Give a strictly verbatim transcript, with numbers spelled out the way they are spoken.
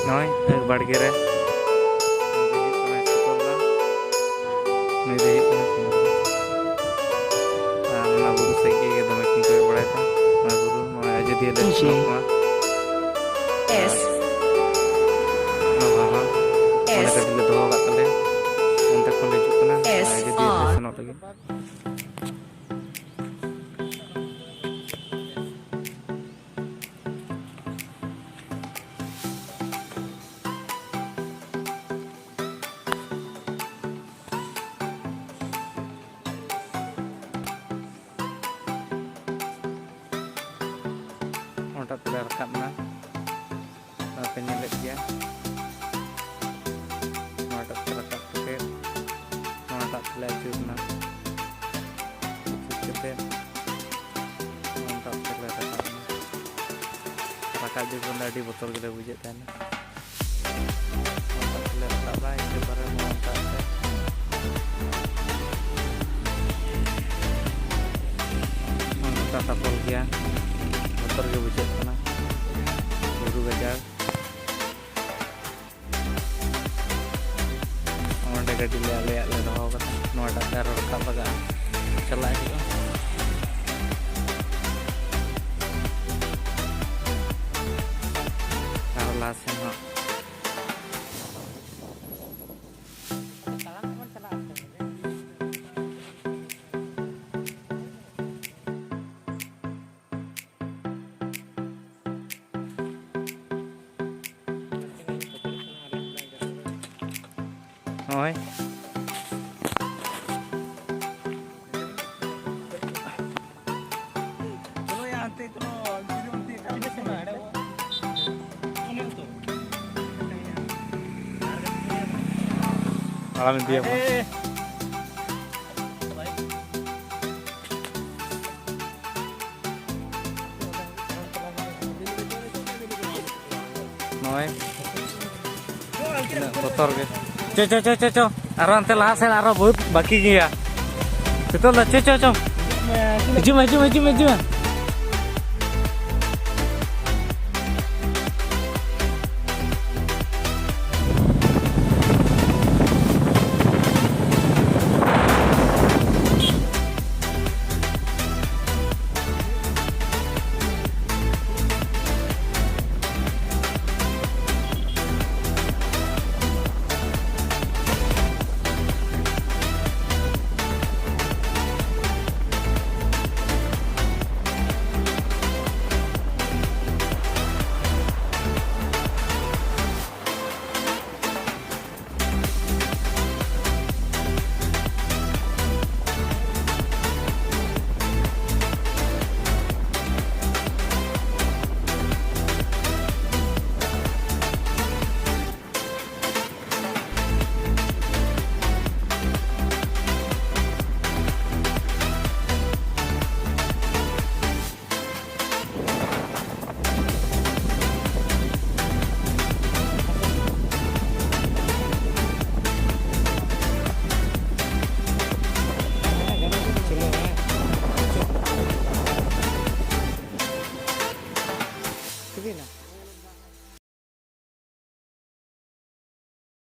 ᱱᱚᱜᱼᱚᱭ ᱵᱟᱲᱜᱮ ᱨᱮ ᱱᱩᱭ ᱫᱚ ᱦᱩᱭᱩᱜ ᱠᱟᱱᱟᱭ ᱥᱩᱠᱚᱞ ᱫᱟ, ᱱᱩᱭ ᱫᱚ ᱦᱩᱭᱩᱜ ᱠᱟᱱᱟ ᱥᱩᱱᱫᱚᱨ ᱫᱟ᱾ ᱟᱨ ᱚᱱᱟ ᱵᱩᱨᱩ ᱥᱮᱫ ᱜᱮ ᱫᱚᱢᱮ ᱠᱤᱱ ᱠᱚᱭᱚᱜ ᱵᱟᱲᱟᱭᱮᱫᱟ᱾ ᱚᱱᱟ ᱵᱩᱨᱩ, ᱱᱚᱜᱼᱚᱭ ᱟᱡᱚᱫᱤᱭᱟᱹ ᱞᱮ ᱥᱮᱱᱚᱜ ᱠᱟᱱᱟ᱾ ᱚᱱᱟ ᱵᱟᱵᱟ, ᱚᱸᱰᱮ ᱜᱟᱹᱰᱤ ᱞᱮ ᱫᱚᱦᱚ ᱟᱠᱟᱫ ᱛᱟᱞᱮᱭᱟ, ᱚᱱᱛᱮ ᱠᱷᱚᱱ ᱞᱮ ᱦᱤᱡᱩᱜ ᱠᱟᱱᱟ᱾ ᱟᱡᱚᱫᱤᱭᱟᱹ ᱞᱮ ᱥᱮᱱᱚᱜ ᱞᱟᱹᱜᱤᱫ᱾ ᱚᱸᱰᱮ ᱛᱮᱞᱮ ᱨᱟᱠᱟᱵ ᱮᱱᱟ, ᱱᱚᱣᱟ ᱯᱮ ᱧᱮᱞᱮᱫ ᱜᱮᱭᱟ᱾ ᱱᱚᱣᱟᱴᱟᱜ ᱛᱮ ᱨᱟᱠᱟᱵ ᱠᱟᱛᱮ ᱱᱚᱣᱟᱴᱟᱜ ᱛᱮᱞᱮ ᱟᱹᱪᱩᱨ ᱮᱱᱟ, ᱟᱹᱪᱩᱨ ᱠᱟᱛᱮ ᱱᱚᱣᱟᱴᱟᱜ ᱛᱮᱞᱮ ᱨᱟᱠᱟᱵ ᱮᱱᱟ᱾ ᱨᱟᱠᱟᱵ ᱡᱚᱠᱷᱚᱱ ᱫᱚ ᱟᱹᱰᱤ ᱵᱚᱛᱚᱨ ᱜᱮᱞᱮ ᱵᱩᱡᱮᱫ ᱛᱟᱦᱮᱱᱟ᱾ ᱱᱚᱝᱠᱟ ᱛᱮᱞᱮ ᱨᱟᱠᱟᱵᱟ, ᱤᱱᱟᱹ ᱯᱚᱨᱮ ᱱᱚᱝᱠᱟ ᱛᱮ ᱱᱚᱝᱠᱟ ᱥᱟᱯᱷᱚᱞ ᱜᱮᱭᱟ, ᱵᱚᱛᱚᱨ ᱜᱮ ᱵᱩᱡᱷᱟᱹᱜ ᱠᱟᱱᱟ᱾ ᱵᱩᱨᱩ ᱜᱟᱡᱟᱲ᱾ ᱚᱸᱰᱮ ᱜᱟᱹᱰᱤ ᱞᱮ ᱟᱞᱮᱭᱟᱜ ᱞᱮ ᱫᱚᱦᱚ ᱠᱟᱫᱟ, ᱱᱚᱣᱟᱴᱟᱜ ᱛᱮ ᱟᱨᱚ ᱨᱟᱠᱟᱵ ᱞᱟᱜᱟᱜᱼᱟ, ᱪᱟᱞᱟᱜ ᱦᱩᱭᱩᱜᱼᱟ᱾ ᱟᱨᱚ ᱞᱟᱦᱟ ᱥᱮᱱ ᱦᱚᱸ᱾ ᱱᱚᱜᱼᱚᱭ ᱟᱲᱟᱝ ᱤᱫᱤᱭᱟᱵᱚᱱ᱾ ᱱᱚᱜᱼᱚᱭ ᱛᱤᱱᱟᱹᱜ ᱵᱚᱛᱚᱨ ᱜᱮ᱾ ᱪᱚ, ᱪᱚ, ᱪᱚ, ᱪᱚ, ᱪᱚ, ᱟᱨᱚ ᱦᱟᱱᱛᱮ ᱞᱟᱦᱟ ᱥᱮᱫ ᱟᱨᱚ ᱵᱚᱦᱩᱛ ᱵᱟᱹᱠᱤ ᱜᱮᱭᱟ᱾ ᱱᱤᱛᱚᱜ ᱫᱚ ᱪᱚ, ᱪᱚ, ᱪᱚ᱾ ᱦᱤᱡᱩᱜ ᱢᱮ, ᱦᱤᱡᱩᱜ ᱢᱮ, ᱦᱤᱡᱩᱜ ᱢᱮ, ᱦᱤᱡᱩᱜ ᱢᱮ᱾